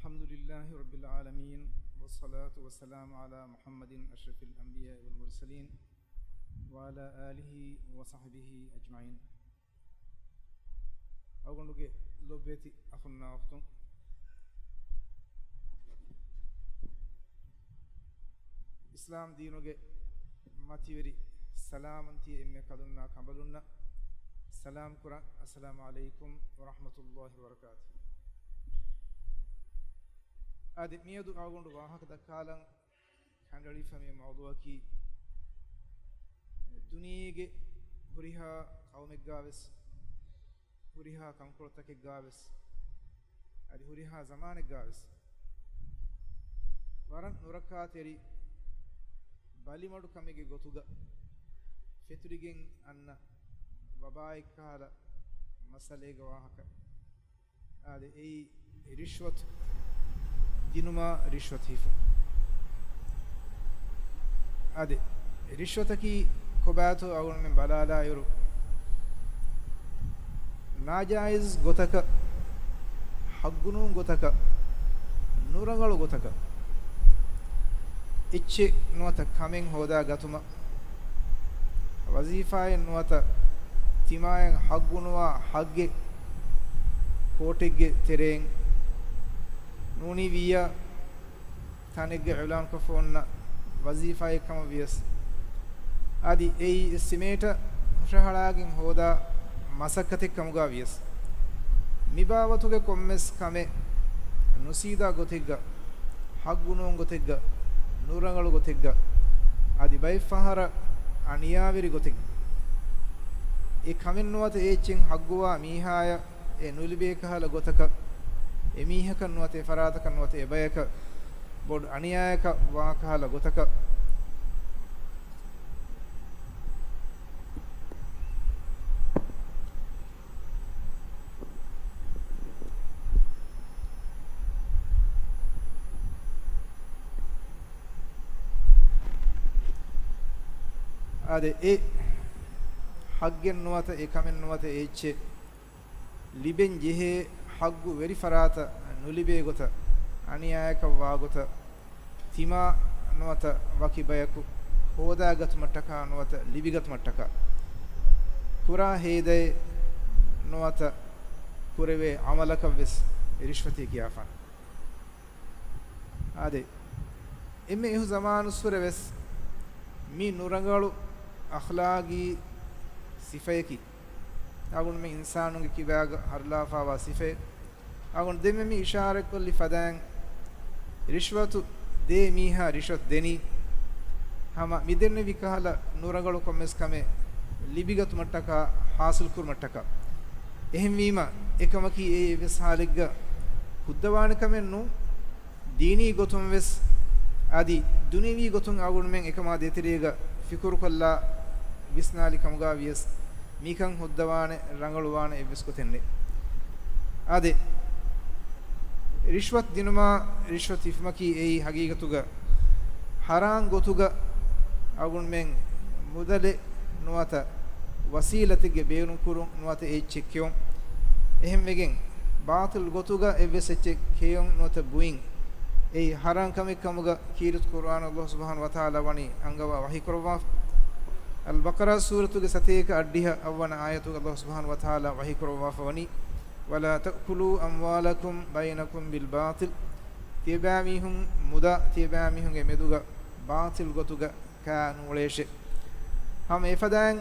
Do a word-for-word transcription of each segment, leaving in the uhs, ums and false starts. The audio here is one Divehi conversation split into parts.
الحمد لله رب العالمين، والصلاة والسلام على محمد أشرف الأنبياء والمرسلين، وعلى آله وصحبه أجمعين. އަޅުގަނޑުގެ ލޮބުވެތި އަޚުންނާ އުޚްތުން، އިސްލާމް ދީނުގެ މަތިވެރި ސަލާމަންތި އެންމެ ކަލުންނާ ކަނބަލުންނަށް ސަލާމް ކުރަން. އައްސަލާމު ޢަލައިކުމް ވަރަޙްމަތުﷲި ވަބަރަކާތުހު. އާދެ، މިއަދު އަޅުގަނޑު ވާހަކަ ދައްކާލަން ކަނޑައެޅިފަ މި މައުޟޫޢަކީ، ދުނިޔޭގެ ހުރިހާ ޤައުމެއްގާވެސް، ހުރިހާ ކަންކޮޅުތަކެއްގާވެސް، އަދި ހުރިހާ ޒަމާނެއްގާވެސް، ވަރަށް ނުރައްކާތެރި ބަލިމަޑުކަމެއްގެ ގޮތުގަ ފެތުރިގެން އަންނަ ވަބާއެއްކަހަލަ މައްސަލައެއްގެ ވާހަކަ. އާދެ، އެއީ ރިޝްވަތު ދިނުމާ، ރިޝްވަތު ހިފުން. އާދެ، ރިޝްވަތަކީ ކޮބާތޯ އަޅުގަނޑުމެން ބަލާލާއިރު، ނާޖާއިޒް ގޮތަކަށް، ޙައްޤުނޫން ގޮތަކަށް، ނުރަނގަޅު ގޮތަކަށް، އެއްޗެއް ނުވަތަ ކަމެއް ހޯދާ ގަތުމަށް، ވަޒީފާއެއް ނުވަތަ ތިމާއަށް ޙައްޤުނުވާ ޙައްޤެއް ކޯޓެއްގެ ތެރެއިން ނޫނީ ވިއްޔާ ތަނެއްގަ އިޢުލާންކޮށްފަ އޮންނަ ވަޒީފާއެއް ކަމަށް ވިޔަސް، އަދި އެއީ އެއް ސިމޭންޓަށް ހުށަހަޅާގެން ހޯދާ މަސައްކަތެއް ކަމުގަ ވިޔަސް، މި ބާވަތުގެ ކޮންމެސް ކަމެއް ނުސީދާ ގޮތެއްގަ، ޙައްޤުނޫން ގޮތެއްގަ، ނުރަނގަޅު ގޮތެއްގަ، އަދި ބައެއް ފަހަރަށް އަނިޔާވެރި ގޮތެއް، އެ ކަމެއް ނުވަތަ އެ އެއްޗެއް ޙައްޤުވާ މީހާޔަށް އެ ނުލިބޭ ކަހަލަ ގޮތަކަށް، އެ މީހަކަށް ނުވަތަ އެ ފަރާތަކަށް ނުވަތަ އެ ބަޔަކަށް ބޮޑު އަނިޔާއަކަށް ވާ ކަހަލަ ގޮތަކަށް، އާދެ، އެ ޙައްޤެއް ނުވަތަ އެ ކަމެއް ނުވަތަ އެ އެއްޗެއް ލިބެން ޖެހޭ ޙައްޤު ވެރި ފަރާތަށް ނުލިބޭ ގޮތަށް، އަނިޔާއަކަށް ވާ ގޮތަށް، ތިމާ ނުވަތަ ވަކި ބަޔަކު ހޯދާގަތުމަށްޓަކާ ނުވަތަ ލިބިގަތުމަށްޓަކާ ކުރާ ހޭދައެއް ނުވަތަ ކުރެވޭ ޢަމަލަކަށް ވެސް ރިޝްވަތޭ ކިޔާފާނެ. އާދެ، އެންމެ އިހު ޒަމާނުއްސުރެ ވެސް މި ނުރަނގަޅު އަޚްލާގީ ސިފަޔަކީ، އަޅުގަނޑުމެން އިންސާނުންގެ ކިބާގަ ހަރުލާފާވާ ސިފައެއް. އަޅުގަނޑު ދެންމެ މި އިޝާރަތްކޮށްލި ފަދައިން، ރިޝްވަތު ދޭ މީހާ ރިޝްވަތު ދެނީ، ހަމަ މި ދެންނެވި ކަހަލަ ނުރަނގަޅު ކޮންމެސް ކަމެއް ލިބިގަތުމަށްޓަކާ، ޙާޞިލްކުރުމަށްޓަކާ. އެހެންވީމަ، އެކަމަކީ އެއީ އެއްވެސް ޙާލެއްގަ ހުއްދަވާނެ ކަމެއް ނޫން. ދީނީ ގޮތުން ވެސް އަދި ދުނިޔަވީ ގޮތުން އަޅުގަނޑުމެން އެކަމާ ދޭތެރޭގަ ފިކުރުކޮށްލާ ވިސްނާލި ކަމުގަ ވިޔަސް، މިކަން ހުއްދަވާނެ، ރަނގަޅުވާނެ އެއްވެސް ގޮތެއް ނެތް. އާދެ، ރިޝްވަތު ދިނުމާ، ރިޝްވަތު ހިފުމަކީ އެއީ ހަގީގަތުގަ ޙަރާން ގޮތުގަ އަޅުގަނޑުމެން މުދަލެއް ނުވަތަ ވަސީލަތެއްގެ ބޭނުންކުރުން ނުވަތަ އެއްޗެއް ކެއުން. އެހެންވެގެން، ބާޠިލް ގޮތުގަ އެއްވެސް އެއްޗެއް ކެއުން ނުވަތަ ބުއިން، އެއީ ޙަރާން ކަމެއް ކަމުގަ ކީރިތި ޤުރުއާނު ﷲ ސުބްޙާނަހޫ ވަތަޢާލާ ވަނީ އަންގަވާ ވަޙީކުރައްވާފަ. އަލްބަޤަރާ ސޫރަތުގެ ސަތޭކަ އަށްޑިހަ އަށްވަނަ އާޔަތުގަ ﷲ ސުބްޙާނަހޫ ވަތަޢާލާ ވަޙީކުރައްވާފަ ވަނީ، "ولا تأكلوا أموالكم بينكم بالباطل." ތިޔަބައިމީހުން މުދާ ތިޔަބައިމީހުންގެ މެދުގަ ބާޠިލް ގޮތުގަ ކާ ނޫޅޭށެ. ހަމަ އެފަދައިން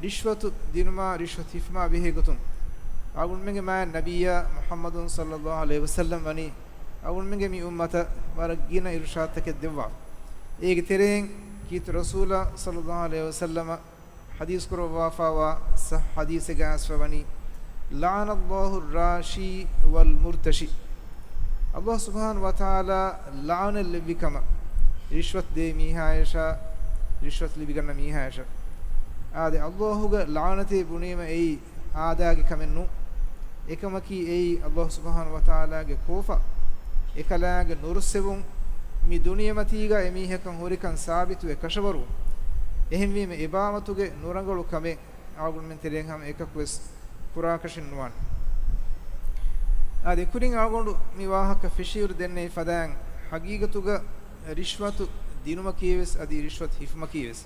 ރިޝްވަތު ދިނުމާ، ރިޝްވަތު ހިފުމާ ބެހޭ ގޮތުން، އަޅުގަނޑުމެންގެ މާތް ނަބިއްޔާ މުޙައްމަދު ޞައްލައްލާހު ޢަލައިހި ވަސައްލަމް ވަނީ އަޅުގަނޑުމެންގެ މި އުއްމަތަށް ވަރަށް ގިނަ އިރުޝާދުތަކެއް ދެއްވާފަ. އޭގެ ތެރެއިން ކީރިތި ރަސޫލާ ޞައްލައްލާހު ޢަލައިހި ވަސައްލަމަ ޙަދީޘް ކުރައްވާފައިވާ ޞައްޙަ ޙަދީޘެއްގަ އައިސްފަ ވަނީ، "لعن الله الراشي والمرتشي." ﷲ ސުބްޙާނަހޫ ވަތަޢާލާ ލަޢުނަތް ލެއްވި ކަމަށް، ރިޝްވަތު ދޭ މީހާޔަށާ، ރިޝްވަތު ލިބިގަންނަ މީހާޔަށާ. އާދެ، ﷲގެ ލަޢުނަތޭ ބުނީމަ އެއީ އާދައިގެ ކަމެއް ނޫން. އެކަމަކީ އެއީ ﷲ ސުބްޙާނަހޫ ވަތަޢާލާގެ ކޯފާ، އެކަލާނގެ ނުރުއްސެވުން، މި ދުނިޔެމަތީގަ އެމީހަކަށް ހުރިކަން ސާބިތުވެ ކަށަވަރުވުން. އެހެންވީމަ، އެބާވަތުގެ ނުރަނގަޅު ކަމެއް އަޅުގަނޑުމެން ތެރެއިން ހަމަ އެކަކުވެސް ކުރާކަށެއް ނުވާނެ. އާދެ، ކުރިން އަޅުގަނޑު މި ވާހަކަ ފެށިއިރު ދެންނެވި ފަދައިން، ހަގީގަތުގަ ރިޝްވަތު ދިނުމަކީވެސް އަދި ރިޝްވަތު ހިފުމަކީވެސް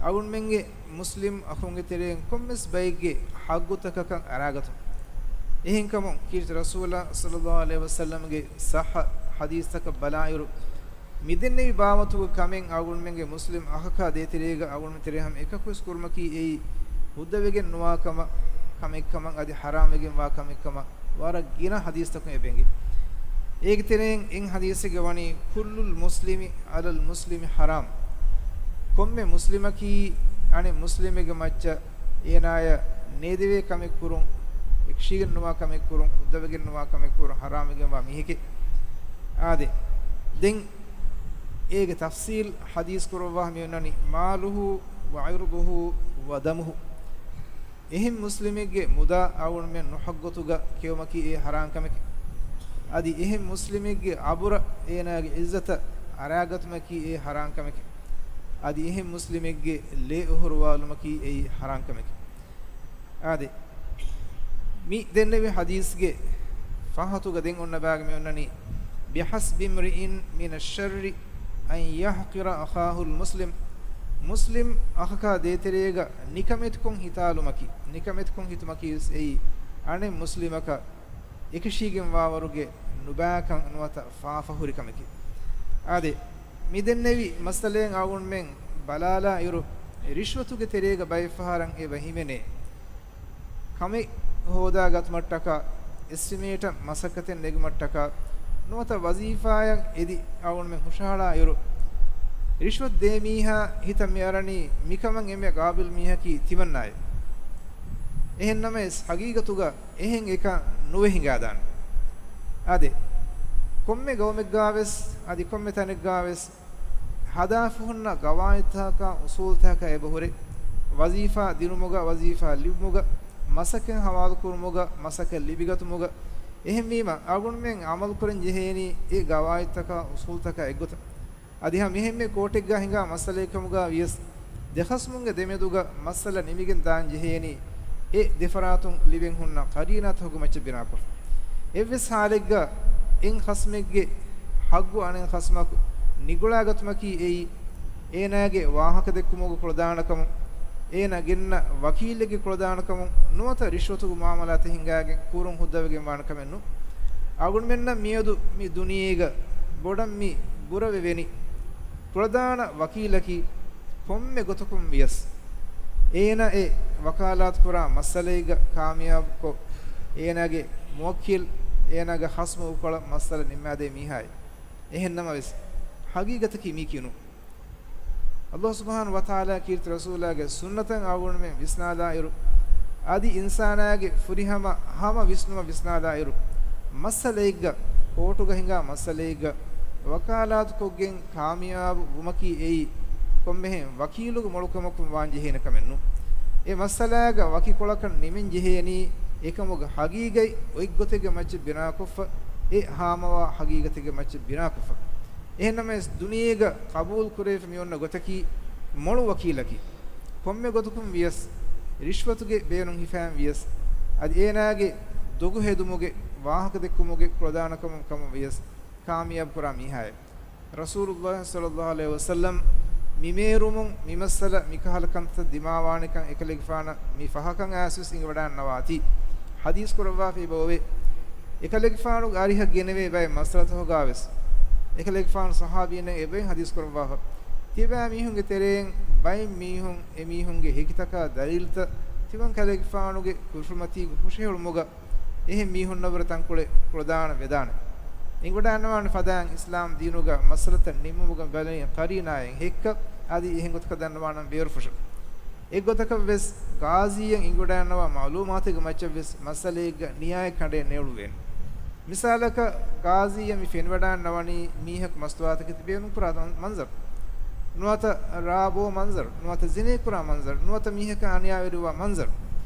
އަޅުގަނޑުމެންގެ މުސްލިމް އަޚުންގެ ތެރެއިން ކޮންމެސް ބައެއްގެ ހައްގުތަކަކަށް އަރާގަތުން. އެހެންކަމުން ކީރިތި ރަސޫލާ ޞައްލައްލާހު ޢަލައިހި ވަސައްލަމްގެ ޞައްޙަ ޙަދީޘްތަކަށް ބަލާއިރު، މިދެންނެވި ބާވަތުގެ ކަމެއް އަޅުގަނޑުމެންގެ މުސްލިމް އަޚަކާ ދޭތެރޭގަ އަޅުގަނޑުމެން ތެރޭ ހަމަ އެކަކުވެސް ކުރުމަކީ އެއީ ހުއްދަވެގެން ނުވާ ކަމަށް، ކަމެއްކަމަށް އަދި ޙަރާމްވެގެންވާ ކަމެއްކަމަށް ވަރަށް ގިނަ ޙަދީޘްތަކުން އެބެނގި. އޭގެ ތެރެއިން އެއް ޙަދީޘެއްގަ ވަނީ، "ކުއްލުލް މުސްލިމި ޢަލަލް މުސްލިމި ޙަރާމް." ކޮންމެ މުސްލިމަކީ އަނެއް މުސްލިމެއްގެ މައްޗަށް އޭނާޔަށް ނޭދެވޭ ކަމެއް ކުރުން، އެކަށީގެން ނުވާ ކަމެއް ކުރުން، ހުއްދަވެގެން ނުވާ ކަމެއް ކުރުން ޙަރާމްވެގެންވާ މީހެކޭ. އާދެ، ދެން އޭގެ ތަފްޞީލް ޙަދީޘް ކުރައްވާ މި އޮންނަނީ، "މާލުހު ވަޢިރުޟުހު ވަދަމުހު." އެހެން މުސްލިމެއްގެ މުދާ އަޅުގަނޑުމެން ނުހައްގުތުގަ ކެއުމަކީ އެ ޙަރާން ކަމެކެ. އަދި އެހެން މުސްލިމެއްގެ އަބުރަށް އޭނާގެ ޢިއްޒަތަށް އަރާގަތުމަކީ އެ ޙަރާން ކަމެކެ. އަދި އެހެން މުސްލިމެއްގެ ލޭ އޮހޮރުވާލުމަކީ އެއީ ޙަރާން ކަމެކެ. އާދެ، މި ދެންނެވި ޙަދީޘްގެ ފަހަތުގަ ދެން އޮންނަ ބާގަ މި އޮންނަނީ، "ބިޙަސްބި މްރިއިން މިނަ ޝައްރި އަން ޔަޙްޤިރަ އަޚާހުލް މުސްލިމް." މުސްލިމް އަޚަކާ ދޭތެރޭގަ ނިކަމެތިކޮށް ހިތާލުމަކީ، ނިކަމެތިކޮށް ހިތުމަކީ ވެސް އެއީ އަނެއް މުސްލިމަކަށް އެކަށީގެންވާވަރުގެ ނުބައިކަން ނުވަތަ ފާފަ ހުރި ކަމެކޭ. އާދެ، މި ދެންނެވި މައްސަލައިން އަޅުގަނޑުމެން ބަލާލާ އިރު، ރިޝްވަތުގެ ތެރޭގަ ބައެއް ފަހަރަށް އެބަ ހިމެނޭ. ކަމެއް ހޯދާ ގަތުމަށްޓަކާ، އެސްޓިމޭޓަށް މަސައްކަތެއް ނެގުމަށްޓަކާ، ނުވަތަ ވަޒީފާއަށް އެދި އަޅުގަނޑުމެން ހުށަހަޅާ އިރު، ރިޝްވަތު ދޭ މީހާ ހިތަށް މި އަރަނީ މިކަމަށް އެންމެ ޤާބިލް މީހަކީ ތިމަންނާއޭ. އެހެން ނަމަވެސް، ހަގީގަތުގަ އެހެން އެކަން ނުވެ ހިނގާދާނެ. އާދެ، ކޮންމެ ގައުމެއްގާވެސް، އަދި ކޮންމެ ތަނެއްގާވެސް، ހަދާފަ ހުންނަ ގަވާއިދުތަކާ އުސޫލުތަކާ އެބަހުރެ، ވަޒީފާ ދިނުމުގަ، ވަޒީފާ ލިބުމުގަ، މަސައްކަތް ހަވާލުކުރުމުގަ، މަސައްކަތް ލިބިގަތުމުގަ، އެހެންވީމަ، އަޅުގަނޑުމެން ޢަމަލުކުރަން ޖެހޭނީ އެ ގަވާއިދުތަކާ އުސޫލުތަކާ އެއްގޮތަށް. އަދި ހަމަ އެހެންމެ ކޯޓެއްގާ ހިނގާ މައްސަލައެއްކަމުގާ ވިޔަސް، ދެ ޚަޞްމުންގެ ދެމެދުގަ މައްސަލަ ނިމިގެން ދާން ޖެހޭނީ، އެ ދެފަރާތުން ލިބެން ހުންނަ ޤަރީނާތަކުގެ މައްޗަށް ބިނާކޮށް. އެއްވެސް ހާލެއްގަ އެއް ޚަޞްމެއްގެ ހައްގު އަނެއް ޚަޞްމަކު ނިގުޅާގަތުމަކީ އެއީ، އޭނާގެ ވާހަކަދެއްކުމުގަ ކުޅަދާނަކަމުން، އޭނާ ގެންނަ ވަކީލެއްގެ ކުޅަދާނަކަމުން ނުވަތަ ރިޝްވަތުގެ މުޢާމަލާތެއް ހިނގާގެން ކުރުން ހުއްދަވެގެން ވާނެ ކަމެއް ނޫން. އަޅުގަނޑުމެންނަށް މިއަދު މި ދުނިޔޭގަ ބޮޑަށް މި ބުރަވެވެނީ، ކުޅަދާނަ ވަކީލަކީ ކޮންމެ ގޮތަކުން ވިޔަސް، އޭނާ އެ ވަކާލާތު ކުރާ މައްސަލައިގަ ކާމިޔާބުކޮށް، އޭނާގެ މުވައްކިލް، އޭނާގެ ޚަޞްމު އުކުޅަ މައްސަލަ ނިންމާދޭ މީހާއެއް. އެހެން ނަމަވެސް، ހަގީގަތަކީ މީކީ ނޫން. އައްލާހު ސުބްޙާނަހު ވަތަޢާލާ ކީރިތި ރަސޫލާގެ ސުންނަތަށް އަޅުގަނޑުމެން ވިސްނާލާއިރު، އަދި އިންސާނާގެ ފުރިހަމަ ހަމަ ވިސްނުމަށް ވިސްނާލާއިރު، މައްސަލައެއްގަ، ކޯޓުގަ ހިނގާ މައްސަލައެއްގަ، ވަކާލާތުކޮށްގެން ކާމިޔާބު ވުމަކީ އެއީ، ކޮންމެހެން ވަކީލުގެ މޮޅުކަމަކުން ވާން ޖެހޭނެ ކަމެއް ނޫން. އެ މައްސަލާގަ ވަކިކޮޅަކަށް ނިމެން ޖެހޭނީ، އެކަމުގެ ހަގީގަތް އޮތްގޮތެއްގެ މައްޗަށް ބިނާކޮށްފަ، އެ ހާމަވާ ހަގީގަތެއްގެ މައްޗަށް ބިނާކޮށްފަ. އެހެންނަމަވެސް، ދުނިޔޭގަ ޤަބޫލު ކުރެވިފަ މި އޮންނަ ގޮތަކީ، މޮޅު ވަކީލަކީ، ކޮންމެ ގޮތަކުން ވިޔަސް، ރިޝްވަތުގެ ބޭނުން ހިފައިން ވިޔަސް، އަދި އޭނާގެ ދޮގު ހެދުމުގެ ވާހަކަ ދެއްކުމުގެ ކުޅަދާނަކަމުން ކަމަށް ވިޔަސް، ކާމިޔާބު ކުރާ މީހާއެއް. ރަސޫލުﷲ ޞައްލަﷲ ޢަލައިހި ވަސައްލަމް މި މޭރުމުން މި މައްސަލަ މިކަހަލަ ކަންތައް ދިމާވާނެކަން އެކަލޭގެފާނަށް މި ފަހަކަށް އައިސްވެސް އިނގިވަޑައިންނަވާތީ. ޙަދީޘް ކުރައްވާފައި އެބައޮވޭ. އެކަލޭގެފާނުގެ އަރިހަށް ގެނެވޭ ބައެއް މައްސަލަތަކުގާވެސް، އެކަލޭގެފާނު ޞަޙާބީންނަށް އެބައިން ޙަދީޘް ކުރައްވާފަ. ތިޔަބައިމީހުންގެ ތެރެއިން ބައެއް މީހުން އެމީހުންގެ ހެކިތަކާ ދަލީލުތައް ތިމަން ކަލޭގެފާނުގެ ކުށުމަތީގެ ހުށަހެޅުމުގަ އެހެން މީހުންނަށްވުރެ ތަންކޮޅެއް ކުޅަދާނަ ވެދާނެ. އިނގިވަޑައިންނަވާނެ ފަދައިން އިސްލާމް ދީނުގަ މައްސަލަތައް ނިންމުމުގަ ބަލަނީ ޤަރީނާއިން ހެއްކަ އަދި އެހެން ގޮތަކަށް ދަންނަވާނަން ބޭރުފުށަށް. އެއްގޮތަކަށްވެސް ގާޒީއަށް އިނގިވަޑައިންނަވާ މަޢުލޫމާތުގެ މައްޗަށްވެސް މައްސަލައެއްގަ ނިޔާއެއް ކަނޑައެއް ނޭޅުވޭނެ. މިސާލަކަށް، ގާޒީއަށް މި ފެނިވަޑައިންނަވަނީ މީހަކު މަސްތުވާތަކެތި ބޭނުންކުރާ މަންޒަރު، ނުވަތަ ރާ ބޯ މަންޒަރު، ނުވަތަ ޒިނޭ ކުރާ މަންޒަރު، ނުވަތަ މީހަކަށް އަނިޔާވެރިވާ މަންޒަރު.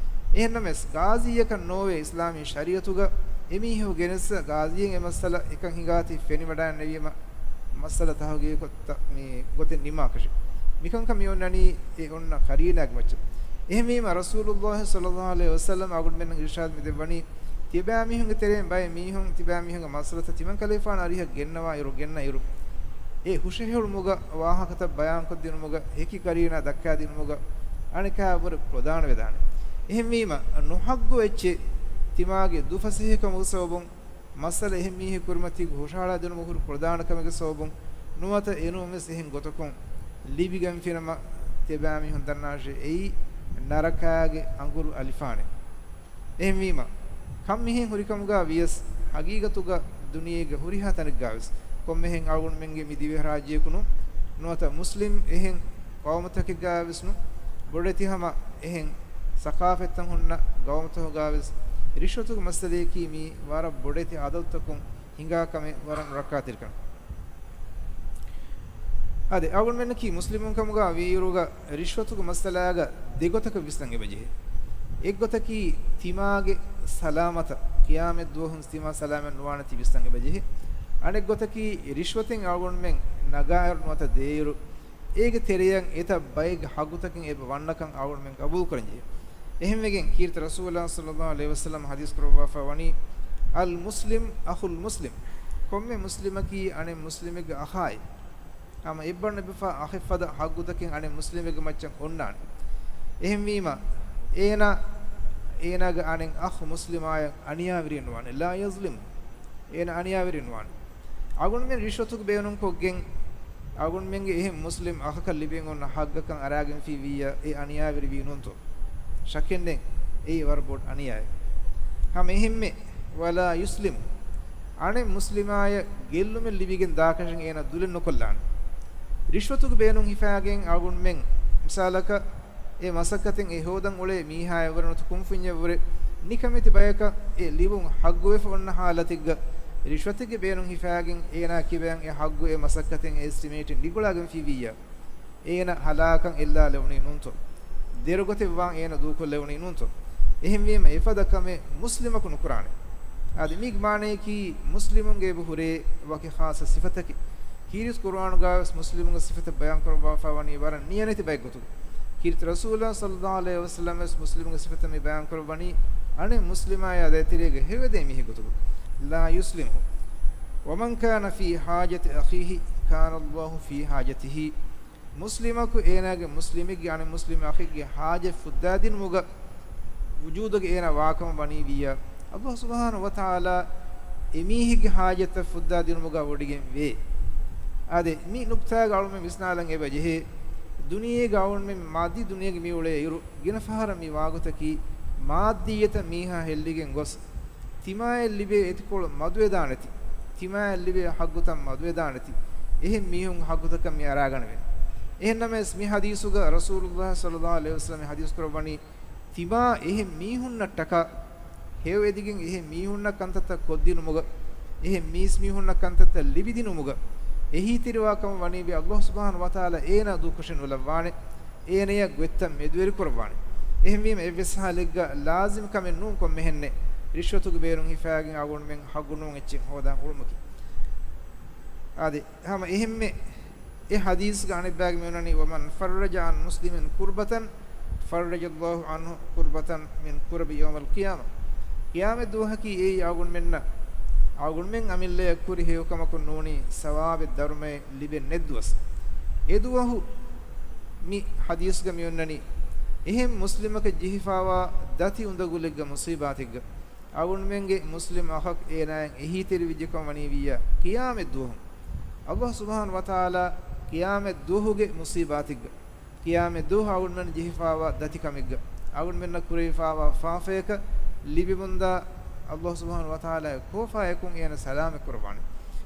އެހެންނަމަވެސް، ގާޒީއަކަށް ނޯވޭ އިސްލާމީ ޝަރީޢަތުގަ އެމީހަކު ގެނެސް ގާޒީއަށް އެ މައްސަލަ އެކަން ހިނގާތީ ފެނިވަޑައިންނެވީމަ، މައްސަލަ ތަހުގީގުކޮށް މި ގޮތެއް ނިންމާކަށެއް. މިކަންކަން މި އޮންނަނީ އެ އޮންނަ ޤަރީނާގެ މައްޗަށް. އެހެންވީމަ، ރަސޫލުﷲ ޞައްލަﷲ ޢަލައިހި ވަސައްލަމް އަޅުގަނޑުމެންނަށް އިރުޝާދު މި ދެއްވަނީ، ތިބާމީހުންގެ ތެރެއިން ބައެއް މީހުން ތިބާމީހުންގެ މައްސަލަތައް ތިމަން ކަލޭފާނު އަރިހަށް ގެންނަވާ އިރު، ގެންނަ އިރު، އެ ހުށަހެޅުމުގަ ވާހަކަތައް ބަޔާންކޮށްދިނުމުގަ، ހެކި ކަރީނާ ދައްކާދިނުމުގަ އަނެކާވެ ކުޅަދާނަވެދާނެ. އެހެންވީމަ، ނުހައްގު އެއްޗެއް ތިމާގެ ދުފަސޭހަކަމުގެ ސަބަބުން، މައްސަލަ އެހެން މީހެއް ކުރިމަތީގަ ހުށަހަޅާދިނުމަށް ހުރި ކުޅަދާނަ ކަމެއްގެ ސަބަބުން ނުވަތަ އެނޫންވެސް އެހެން ގޮތަކުން ލިބިގެންފިނަމަ، ތިބާމީހުން ދަންނާށޭ، އެއީ ނަރަކާގެ އަނގުރު އަލިފާނެއް. އެހެންވީމަ، ކަން މިހެން ހުރިކަމުގަ ވިޔަސް، ހަގީގަތުގަ ދުނިޔޭގެ ހުރިހާ ތަނެއްގަވެސް، ކޮންމެހެން އަޅުގަނޑުމެންގެ މި ދިވެހިރާއްޖެއަކު ނޫން، ނުވަތަ މުސްލިމް އެހެން ޤައުމުތަކެއްގަވެސް ނޫން، ބޮޑެތި ހަމަ އެހެން ސަޤާފަތްތައް ހުންނަ ޤައުމުތަކުގަވެސް، ރިޝްވަތުގެ މައްސަލަޔަކީ މީ ވަރަށް ބޮޑެތި އަދަދުތަކުން ހިނގާ ކަމެއް، ވަރަށް ނުރައްކާތެރި ކަމެއް. އާދެ، އަޅުގަނޑުމެންނަކީ މުސްލިމުން ކަމުގަ ވީއިރުގަ، ރިޝްވަތުގެ މައްސަލާގަ ދެގޮތަކަށް ވިސްނަން އެބަޖެހޭ. އެއްގޮތަކީ ތިމާގެ ސަލާމަތަށް، ޤިޔާމަތް ދުވަހުން ތިމާ ސަލާމަތް ނުވާނެތީ ވިސްނަން އެބަޖެހޭ. އަނެއްގޮތަކީ ރިޝްވަތެއް އަޅުގަނޑުމެން ނަގާއިރު ނުވަތަ ދޭއިރު، އޭގެ ތެރެއަށް އެތައް ބައެއްގެ ޙައްޤުތަކެއް އެބަ ވަންނަކަން އަޅުގަނޑުމެން ޤަބޫލުކުރަންޖެހޭ. އެހެންވެގެން ކީރިތި ރަސޫލާ ޞައްލައްލާހު ޢަލައިހި ވަސައްލަމަ ޙަދީޘް ކުރައްވާފަ ވަނީ، އަލް މުސްލިމް އަޚުލް މުސްލިމް، ކޮންމެ މުސްލިމަކީ އަނެއް މުސްލިމެއްގެ އަޚާއެއް. ހަމަ އެއްބަނޑު އެބަފާ އަޚެއްފަދަ ޙައްޤުތަކެއް އަނެއް މުސްލިމެއްގެ މައްޗަށް އޮންނާނެ. އެހެންވީމަ، އޭނާ، އޭނާގެ އަނެއް އަޚް މުސްލިމާޔަށް އަނިޔާވެރިއެއް ނުވާނެ. ލާ ޔަޒްލިމު. އޭނަ އަނިޔާވެރި ނުވާނެ. އަޅުގަނޑުމެން ރިޝްވަތުގެ ބޭނުންކޮށްގެން، އަޅުގަނޑުމެންގެ އެހެން މުސްލިމް އަޚަކަށް ލިބެން އޮންނަ ޙައްޤަކަށް އަރާގެންފީ ވިއްޔާ، އެ އަނިޔާވެރި ވީ ނޫންތޯ؟ ޝައްކެއްނެތް، އެއީ ވަރަށް ބޮޑު އަނިޔާއެއް. ހަމަ އެހެންމެ، ވަލާ ޔުސްލިމު، އަނެއް މުސްލިމާޔަށް ގެއްލުމެއް ލިބިގެން ދާކަށެއް އޭނަ ދުލެއް ނުކޮށްލާނެ. ރިޝްވަތުގެ ބޭނުން ހިފާގެން އަޅުގަނޑުމެން، މިސާލަކަށް، އެ މަސައްކަތެއް އެ ހޯދަން އުޅޭ މީހާއަށްވުރެ ނުވަތަ ކުންފުންޏަށްވުރެ ނިކަމެތި ބަޔަކަށް އެ ލިބުން ޙައްޤުވެފަ އޮންނަ ޙާލަތެއްގަ، ރިޝްވަތެއްގެ ބޭނުން ހިފާގެން އޭނާ ކިބަޔަށް އެ ޙައްޤު އެ މަސައްކަތެއް އެ އެސްޓިމޭޓެއް ނިގުޅާގެންފީ ވިއްޔާ، އޭނަ ހަލާކަށް އެއްލާލެވުނީ ނޫންތޯ؟ ދެރަގޮތެއްވާން އޭނަ ދޫކޮށްލެވުނީ ނޫންތޯ؟ އެހެންވީމަ އެފަދަ ކަމެއް މުސްލިމަކު ނުކުރާނެ. އަދި މީގެ މާނަޔަކީ މުސްލިމުންގެ އެބަ ހުރޭ ވަކި ޚާއްޞަ ސިފަތަކެއް. ކީރިތި ޤުރުއާނުގަވެސް މުސްލިމުންގެ ސިފަތައް ބަޔާންކުރައްވާފަ ވަނީ ވަރަށް ނިޔަނެތި ބައެއްގޮތުގަ. ކީރިތި ރަސޫލާ ޞައްލައްލާހު ޢަލައިހި ވަސައްލަމަވެސް މުސްލިމުންގެ ސިފަތައް މި ބަޔާންކުރައްވަނީ އަނެއް މުސްލިމާޔާ ދޭތެރޭގަ ހެޔޮއެދޭ މީހެއްގޮތުގަ. ލާ ޔުސްލިމު. ވަމަން ކާނަ ފީ ޙާޖަތި އަޚީހި ކާނަ ﷲ ފީ ޙާޖަތިހި. މުސްލިމަކު އޭނާގެ މުސްލިމެއްގެ އަނެއް މުސްލިމް އަޚެއްގެ ޙާޖަތް ފުއްދާދިނުމުގަ ވުޖޫދުގަ އޭނާ ވާކަމަށް ވަނީ ވިއްޔާ، ﷲ ސުބްޙާނަހޫ ވަތަޢާލާ އެމީހެއްގެ ޙާޖަތްތައް ފުއްދާދިނުމުގަ ވޮޑިގެން ވޭ. އާދެ، މި ނުކްތާގަ އަޅުމެން ވިސްނާލަން އެބަ ޖެހޭ، ދުނިޔޭގަ އަޅުމެން މާއްދީ ދުނިޔޭގަ މި އުޅޭ އިރު، ގިނަ ފަހަރަށް މި ވާގޮތަކީ މާއްދިއްޔަތަށް މީހާ ހެއްލިގެން ގޮސް، ތިމާއަށް ލިބޭ އެތިކޮޅު މަދުވެދާނެތި، ތިމާއަށް ލިބޭ ޙައްޤުތައް މަދުވެދާނެތި، އެހެން މީހުންގެ ޙައްޤުތަކަށް މި އަރާގަނެވޭނެ. އެހެންނަމަވެސް، މި ޙަދީޘުގަ ރަސޫލުﷲ ޞައްލައްލާހު ޢަލައިހި ވަސައްލަމަ ޙަދީޘް ކުރައްވަނީ، ތިމާ އެހެން މީހުންނަށްޓަކާ ހެޔޮއެދިގެން އެހެން މީހުންނަށް ކަންތައްތައް ކޮށްދިނުމުގަ، އެހެން މީސްމީހުންނަށް ކަންތައްތައް ލިބިދިނުމުގަ، އެހީތެރިވާކަމަށް ވަނީވެ ﷲ ސުބްޙާނަހޫ ވަތަޢާލާ އޭނާ ދޫކޮށެއް ނުލައްވާނެ. އޭނަޔަށް ގޮތްތައް މެދުވެރިކުރައްވާނެ. އެހެންވީމަ، އެއްވެސް ޙާލެއްގަ ލާޒިމް ކަމެއް ނޫން ކޮންމެހެންނެއް ރިޝްވަތުގެ ބޭނުން ހިފާގެން އަޅުގަނޑުމެން ޙައްޤު ނޫން އެއްޗެއް ހޯދާން އުޅުމަކީ. އާދެ، ހަމަ އެހެންމެ އެ ޙަދީޘްގަ އަނެއްބައިގެ މިއޮންނަނީ، وَمَنْ فَرَّجَ عَنْ مُسْلِمٍ كُرْبَةً فَرَّجَ اللَّهُ عَنْهُ كُرْبَةً مِنْ كُرَبِ يَوْمِ الْقِيَامَةِ. ޤިޔާމަތް ދުވަހަކީ އެއީ އަޅުގަނޑުމެންނަށް، އަޅުގަނޑުމެން އަމިއްލަޔަށް ކުރި ހެޔޮކަމަކުން ނޫނީ ސަވާބެއް ދަރުމައެއް ލިބެން ނެތް ދުވަސް. އެ ދުވަހު މި ޙަދީޘްގަ މިއޮންނަނީ، އެހެން މުސްލިމަކަށް ޖެހިފާވާ ދަތި އުނދަގުލެއްގަ މުޞީބާތެއްގަ، އަޅުގަނޑުމެންގެ މުސްލިމް އަޚަކު އޭނާއަށް އެހީތެރިވެއްޖެކަމަށް ވަނީ ވިއްޔާ، ޤިޔާމަތް ދުވަހު ﷲ ސުބްޙާނަހޫ ވަތަޢާލާ ޤިޔާމަތް ދުވަހުގެ މުޞީބާތެއްގަ، ޤިޔާމަތް ދުވަހު އަޅުގަނޑުމެން ޖެހިފާވާ ދަތިކަމެއްގަ، އަޅުގަނޑުމެންނަށް ކުރެވިފާވާ ފާފަޔަކަށް ލިބިމުންދާ ﷲ ސުބްޙާނަހޫ ވަތަޢާލާ ކޯފާއަކުން އޭނަ ސަލާމަތް ކުރައްވާނެ.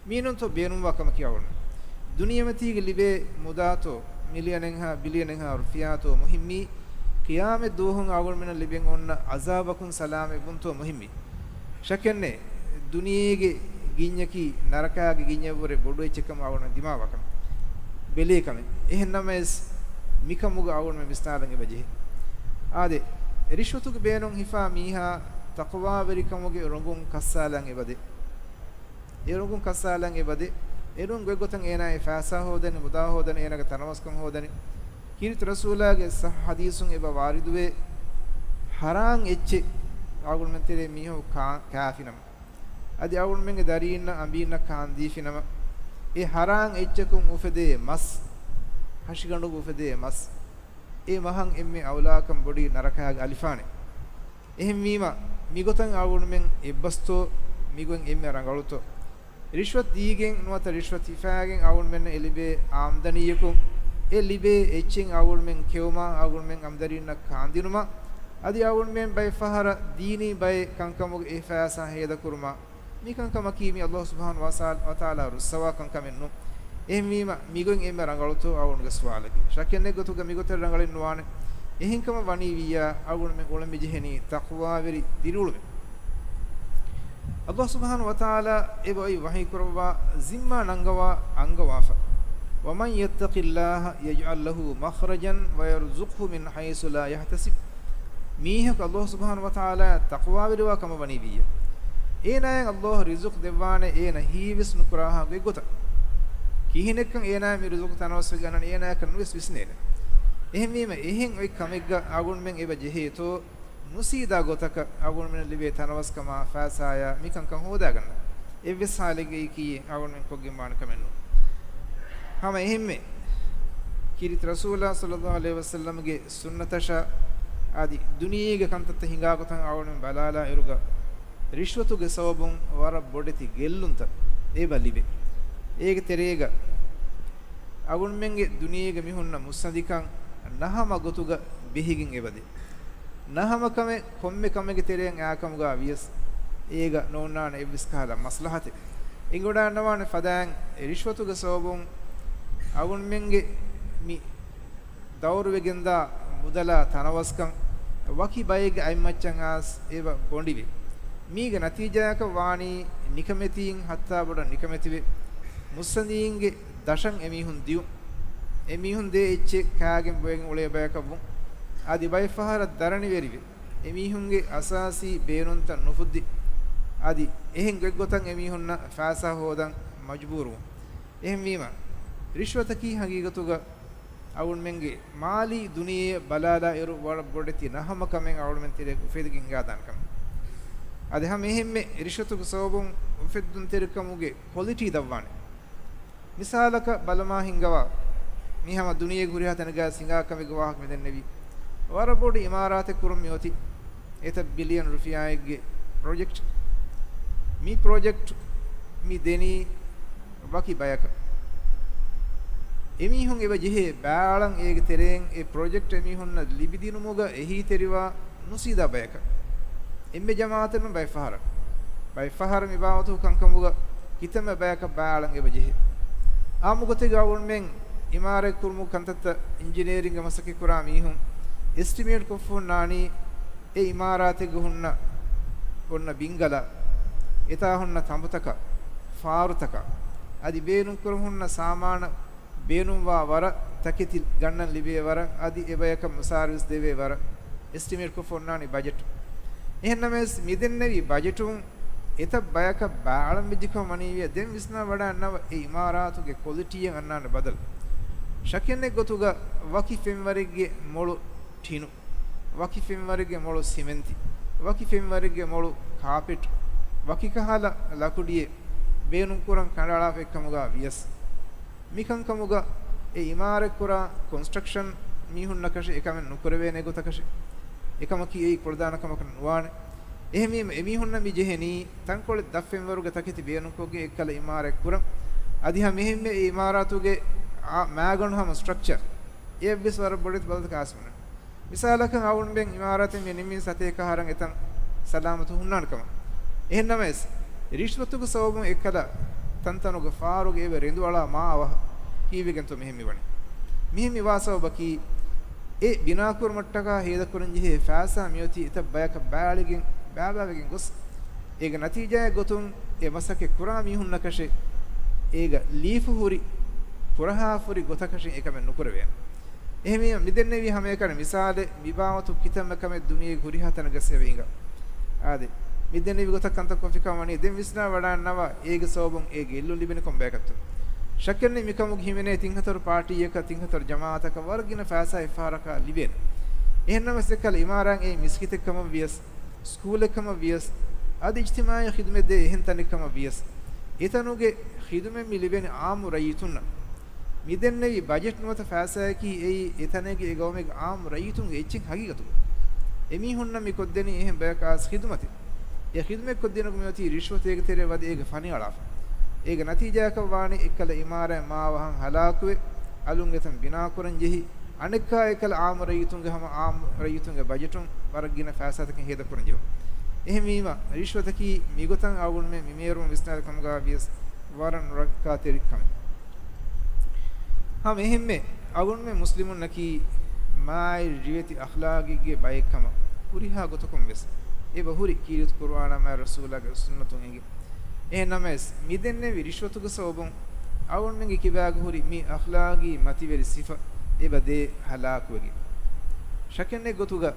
މީނުންތޯ ބޭނުންވާ ކަމަކީ އަޅުގަނޑު ދުނިޔެމަތީގެ ލިބޭ މުދާތޯ، މިލިއަނެއްހާ ބިލިއަނެއްހާ ރުފިޔާތޯ މުހިއްމީ، ޤިޔާމަތް ދުވަހުން އަޅުގަނޑުމެންނަށް ލިބެން އޮންނަ ޢަޒާބަކުން ސަލާމަތްވުންތޯ މުހިއްމީ. ޝައްކެއްނެތް، ދުނިޔޭގެ ގިންޏަކީ ނަރަކާގެ ގިންޏަށްވުރެ ބޮޑު އެއްޗެއް ކަމަށް އަޅުގަނޑު ދިމާވާ ކަމެއް، ބެލޭ ކަމެއް. އެހެންނަމަވެސް، މިކަމުގަ އަޅުގަނޑުމެން ވިސްނާލަން އެބަޖެހޭ. އާދެ، ރިޝްވަތުގެ ބޭނުން ހިފާ މީހާ ތަޤްވާވެރިކަމުގެ ރޮނގުން ކައްސާލަން އެބަދޭ. އެ ރޮނގުން ކައްސާލަން އެބަދޭ. އެނޫން ގޮތްގޮތަށް އޭނާ އެ ފައިސާ ހޯދަނީ، މުދާ ހޯދަނީ، އޭނާގެ ތަނަވަސްކަން ހޯދަނީ. ކީރިތި ރަސޫލާގެ ޞައްޙަ ޙަދީޘުން އެބަ ވާރިދުވޭ، ޙަރާން އެއްޗެއް އަޅުގަނޑުމެން ތެރޭ މީހަކު ކާ-، ކާފިނަމަ، އަދި އަޅުގަނޑުމެންގެ ދަރީންނަށް އަނބީންނަށް ކާންދީފިނަމަ، އެ ހަރާން އެއްޗަކުން އުފެދޭ މަސް، ހަށިގަނޑުގަ އުފެދޭ މަސް، އެ މަހަށް އެންމެ އައުލާކަން ބޮޑީ ނަރަކައިގެ އަލިފާނެ. އެހެންވީމަ، މިގޮތަށް އަޅުގަނޑުމެން އެއްބަސްތޯ، މިގޮތް އެންމެ ރަނގަޅުތޯ؟ ރިޝްވަތް ދީގެން ނުވަތަ ރިޝްވަތް ހިފާގެން އަޅުގަނޑުމެންނަށް އެ ލިބޭ އާމްދަނީއަކުން، އެ ލިބޭ އެއްޗެއް އަޅުގަނޑުމެން ކެއުމާ، އަޅުގަނޑުމެން އަނބުދަރީންނަށް ކާންދިނުމާ، އަދި އަޅުގަނޑުމެން ބައެއްފަހަރަށް ދީނީ ބައެއް ކަންކަމުގެ އިހްސާސް ހޭދަކުރުމާ، މި ކަންކަމަކީ މި އައްލާހު ސުބްޙާނަހު ވަތަޢާލާ ރުއްސަވާ ކަންކަމެއް ނޫން. އެހެންވީމަ، މިގޮތް އެންމެ ރަނގަޅުތޯ އަޅުގަނޑުގެ ސުވާލަކީ. ޝައްކެއްނެތް ގޮތުގަ މިގޮތަށް ރަނގަޅެއް ނުވާނެ. އެހެންކަމަށް ވަނީ ވިއްޔާ، އަޅުގަނޑުމެން އުޅެން މިޖެހެނީ ތަޤްވާވެރި ދިރިއުޅުމެއް. އައްލާހު ސުބްޙާނަހު ވަތަޢާލާ އެބައޮތް ވަޙީ ކުރައްވާ ޒިންމާ ނަންގަވާ އަންގަވާފަ، وَمَن يَتَّقِ اللَّهَ يَجْعَل لَّهُ مَخْرَجًا وَيَرْزُقْهُ مِنْ حَيْثُ لَا يَحْتَسِبُ. މީހަކު އައްލާހު ސުބްޙާނަހު ވަތަޢާލާ ތަޤްވާވެރިވާ ކަމަށް ވަނީ ވިއްޔަ، އޭނާޔަށް އައްލާހު ރިޒުޤު ދެއްވާނެ އޭނަ ހީވެސް ނުކުރާހާ ގޮތްގޮތަށް. ކިހިނެއްކަން އޭނާ މި ރިޒުޤު ތަނަވަސްވެގެން އަންނަނީ އޭނާއަކަށް ނުވެސް ވިސްނޭނެ. އެހެންވީމަ، އެހެން އޮތް ކަމެއްގަ އަޅުގަނޑުމެން އެބަ ޖެހޭތޯ، ނުސީދާ ގޮތަކަށް އަޅުގަނޑުމެންނަށް ލިބޭ ތަނަވަސްކަމާ ފައިސާޔާ މިކަންކަން ހޯދާގަންނަ އެއްވެސް ހާލެއްގައި ކީ އަޅުގަނޑުމެން ކޮށްގެންވާނެ ކަމެއް ނޫން. ހަމަ އެހެންމެ ކީރިތި ރަސޫލާ ޞައްލައްލާހު ޢަލައިހި ވަސައްލަމްގެ ސުންނަތަށާ އަދި ދުނިޔޭގެ ކަންތައްތައް ހިނގާ ގޮތަށް އަޅުގަނޑުމެން ބަލާލާ އިރުގަ، ރިޝްވަތުގެ ސަބަބުން ވަރަށް ބޮޑެތި ގެއްލުންތައް އެބަ ލިބޭ. އޭގެ ތެރޭގަ އަޅުގަނޑުމެންގެ ދުނިޔޭގެ މި ހުންނަ މުއްސަނދިކަން ނަހަމަ ގޮތުގަ ބެހިގެން އެބަދޭ. ނަހަމަ ކަމެއް ކޮންމެ ކަމެއްގެ ތެރެއިން އައިކަމުގަ ވިޔަސް، އޭގަ ނޯންނާނެ އެއްވެސް ކަހަލަ މަސްލަހަތެއް. އެނގިވަޑާންނަވާނެ ފަދައިން ރިޝްވަތުގެ ސަބަބުން އަޅުގަނޑުމެންގެ މި ދައުރުވެގެންދާ މުދަލާ ތަނަވަސްކަން ވަކި ބައެއްގެ އަތްމައްޗަށް އައިސް އެބަ ގޮނޑިވޭ. މީގެ ނަތީޖާއަކަށް ވާނީ ނިކަމެތީން ހައްތާ ބޮޑަށް ނިކަމެތިވެ، މުއްސަނދީންގެ ދަށަށް އެމީހުން ދިޔުން. އެމީހުން ދޭ އެއްޗެއް ކާގެން ބޮއެގެން އުޅޭ ބަޔަކަށް ވުން. އަދި ބައެއްފަހަރަށް ދަރަނިވެރިވެ، އެމީހުންގެ އަސާސީ ބޭނުންތައް ނުފުއްދި. އަދި އެހެން ގޮތްގޮތަށް އެމީހުންނަށް ފައިސާ ހޯދަން މަޖުބޫރުވުން. އެހެންވީމަ، ރިޝްވަތަކީ ހަގީގަތުގަ އަޅުގަނޑުމެންގެ މާލީ ދުނިޔެއަށް ބަލާލާ އިރު ވަރަށް ބޮޑެތި ނަހަމަ ކަމެއް އަޅުގަނޑުމެން ތެރޭގަ އުފެދިގެން ހިނގާދާނެ ކަމެއް. އަދި ހަމަ އެހެންމެ ރިޝްވަތުގެ ސަބަބުން އުފެއްދުންތެރިކަމުގެ ކޮލިޓީ ދަށްވާނެ. މިސާލަކަށް ބަލަމާ ހިންގަވާ، މި ހަމަ ދުނިޔޭގެ ހުރިހާ ތަނެއްގަ ހިނގާ ކަމެއްގެ ވާހަކަ މިދެންނެވީ. ވަރަށް ބޮޑު އިމާރާތެއް ކުރަން މިއޮތީ. އެތައް ބިލިއަން ރުފިޔާއެއްގެ ޕްރޮޖެކްޓް. މި ޕްރޮޖެކްޓް މި ދެނީ ވަކި ބަޔަކަށް. އެމީހުން އެބަ ޖެހޭ ބައި އަޅަން އޭގެ ތެރެއިން އެ ޕްރޮޖެކްޓް އެމީހުންނަށް ލިބިދިނުމުގަ އެހީތެރިވާ ނުސީދާ ބަޔަކަށް. އެންމެ ޖަމާއަތެއް ނޫން ބައެއް ފަހަރަށް. ބައެއް ފަހަރަށް މި ބާވަތު ކަންކަމުގަ ކިތަންމެ ބަޔަކަށް ބައި އަޅަން އެބަ ޖެހޭ. އާއްމު ގޮތެއްގަ އަޅުގަނޑުމެން އިމާރާތް ކުރުމުގެ ކަންތައްތައް އިންޖިނޭރިންގ މަސައްކަތް ކުރާ މީހުން އެސްޓިމޭޓް ކޮށްފަ ހުންނާނީ އެ އިމާރާތެއްގަ ހުންނަ އޮންނަ ބިންގަލާ، އެތާ ހުންނަ ތަނބުތަކާ، ފާރުތަކާ، އަދި ބޭނުންކުރަން ހުންނަ ސާމާނަށް ބޭނުންވާ ވަރަށް، ތަކެތި ގަންނަން ލިބޭ ވަރަށް، އަދި އެބަޔަކަށް މުސާރަވީސް ދެވޭ ވަރަށް އެސްޓިމޭޓްކޮށްފަ އޮންނާނީ ބަޖެޓް. އެހެންނަމަވެސް، މިދެންނެވި ބަޖެޓުން އެތައް ބަޔަކަށް ބައިއަޅަން ވެއްޖެކަމަށް ވަނީވިޔަ، ދެން ވިސްނާ ވަޑާންނަވަ އެ އިމާރާތުގެ ކޮލިޓީއަށް އަންނާނެ ބަދަލު. ޝައްކެއްނެތް ގޮތުގަ ވަކި ފެންވަރެއްގެ މޮޅު ޓިނު، ވަކި ފެންވަރެއްގެ މޮޅު ސިމެންތި، ވަކި ފެންވަރެއްގެ މޮޅު ކާޕެޓް، ވަކި ކަހަލަ ލަކުޑިއެއް ބޭނުންކުރަން ކަނޑައަޅާފައިކަމުގަ ވިޔަސް، މިކަންކަމުގަ އެ އިމާރާތްކުރާ ކޮންސްޓްރަކްޝަން މީހުންނަކަށެއް އެކަމެއް ނުކުރެވޭނެ ގޮތަކަށެއް، އެކަމަކީ އެއީ ކުޅަދާނަ ކަމަކަށް ނުވާނެ. އެހެންވީމަ، އެމީހުންނަށް މި ޖެހެނީ ތަންކޮޅެއް ދަށް ފެންވަރުގެ ތަކެތި ބޭނުންކޮށްގެން އެއްކަލަ އިމާރާތް ކުރަން. އަދި ހަމަ އެހެންމެ އެ އިމާރާތުގެ އާ މައިގަނޑު ހަމަ ސްޓްރަކްޗަރ އެއަށްވެސް ވަރަށް ބޮޑެތި ބަދަލުތަކެއް އައިސް ބުނަން. މިސާލަކަށް އަޅުގަނޑުމެން އިމާރާތެއް މި ނިންމީ ސަތޭކަ އަހަރަށް އެތަން ސަލާމަތު ހުންނާނެ ކަމަށް. އެހެންނަމަވެސް، ރިޝްވަތުގެ ސަބަބުން އެއްކަލަ ތަންތަނުގެ ފާރުގަ އެބަ ރެނދުއަޅާ މާ އަވަހަށް ކީއްވެގެންތޯ މިހެން މިވަނީ؟ މިހެން މިވާ ސަބަބަކީ، އެ ބިނާކުރުމަށްޓަކާ ހޭދަކުރަންޖެހޭ ފައިސާ މިއޮތީ އެތައް ބަޔަކަށް ބައިއަޅިގެން ބައިބައިވެގެން ގޮސް، އޭގެ ނަތީޖާއެއް ގޮތުން އެ މަސައްކަތް ކުރާ މީހުންނަކަށެއް އޭގަ ލީފު ހުރި، ފުރަހާފުރި ގޮތަކަށެއް އެކަމެއް ނުކުރެވޭނެ. އެހެންވީމަ، މިދެންނެވީ ހަމައެކަނި މިސާލެއް، މިބާވަތު ކިތަންމެ ކަމެއް ދުނިޔޭގެ ހުރިހާ ތަނެއްގަސް އެބަ ހިނގާ. އާދެ، މިދެންނެވި ގޮތަށް ކަންތައް ކޮށްފިކަމަށް ވަނީ، ދެން ވިސްނާ ވަޑާންނަވާ، އޭގެ ސަބަބުން އޭގެ އެއްލުން ލިބެނީ ކޮން ބަޔަކަށްތޯ؟ ޝައްކެއްނެތް މިކަމުގެ ހިމެނޭ ތިން ހަތަރު ޕާޓީއަކަށް، ތިން ހަތަރު ޖަމާއަތަކަށް ވަރަށް ގިނަ ފައިސާ އެއްފަހަރަކާ ލިބޭނެ. އެހެންނަމަވެސް އެއްކަލަ އިމާރާތް އެއީ މިސްކިތެއް ކަމަށް ވިޔަސް، ސްކޫލެއް ކަމަށް ވިޔަސް، އަދި އިޖްތިމާޢީ ޚިދުމަތް ދޭ އެހެން ތަނެއް ކަމަށް ވިޔަސް، އެތަނުގެ ޚިދުމަތް މި ލިބެނީ ޢާއްމު ރައްޔިތުންނަށް. މި ދެންނެވި ބަޖެޓް ނުވަތަ ފައިސާއަކީ އެއީ އެ ތަނެއްގެ އެ ގައުމެއްގެ ޢާއްމު ރައްޔިތުންގެ އެއްޗެއް ހަގީގަތުގަ. އެމީހުންނަށް މި ކޮށްދެނީ އެހެން ބަޔަކާ ޚިދުމަތެއް. އެ ޚިދުމަތް ކޮށްދިނުމަކު މިއޮތީ ރިޝްވަތު އޭގެ ތެރޭ ވަދެ އޭގަ ފަނިއަޅާފަ. އޭގެ ނަތީޖާއަކަށް ވާނީ އެއްކަލަ އިމާރާތް މާ ވަހަން ހަލާކުވެ، އަލުން އެތަން ބިނާކުރަން ޖެހި، އަނެއްކާ އެކަލަ ޢާއްމު ރައްޔިތުންގެ ހަމަ ޢާއްމު ރައްޔިތުންގެ ބަޖެޓުން ވަރަށް ގިނަ ފައިސާތަކެއް ހޭދަކުރަން ޖެހުން. އެހެންވީމަ، ރިޝްވަތަކީ މިގޮތަށް އަޅުގަނޑުމެން މި މޭރުމަށް ވިސްނާލި ކަމުގަ ވިޔަސް ވަރަށް ނުރައްކާތެރި ކަމެއް. ހަމަ އެހެންމެ އަޅުގަނޑުމެން މުސްލިމުންނަކީ މާތް ރިވެތި އަޚްލާގެއްގެ ބައެއް ކަމަށް ހުރިހާ ގޮތަކުން ވެސް އެބަ ހުރި ކީރިތި ޤުރުއާނާ މާތް ރަސޫލާގެ ސުންނަތުން އެނގި. އެހެން ނަމަވެސް، މި ދެންނެވި ރިޝްވަތުގެ ސަބަބުން އަޅުގަނޑުމެންގެ ކިބާގަ ހުރި މި އަޚްލާގީ މަތިވެރި ސިފަ އެބަ ދޭ ހަލާކުވެގެން. ޝަކެއް ނެތް ގޮތުގަ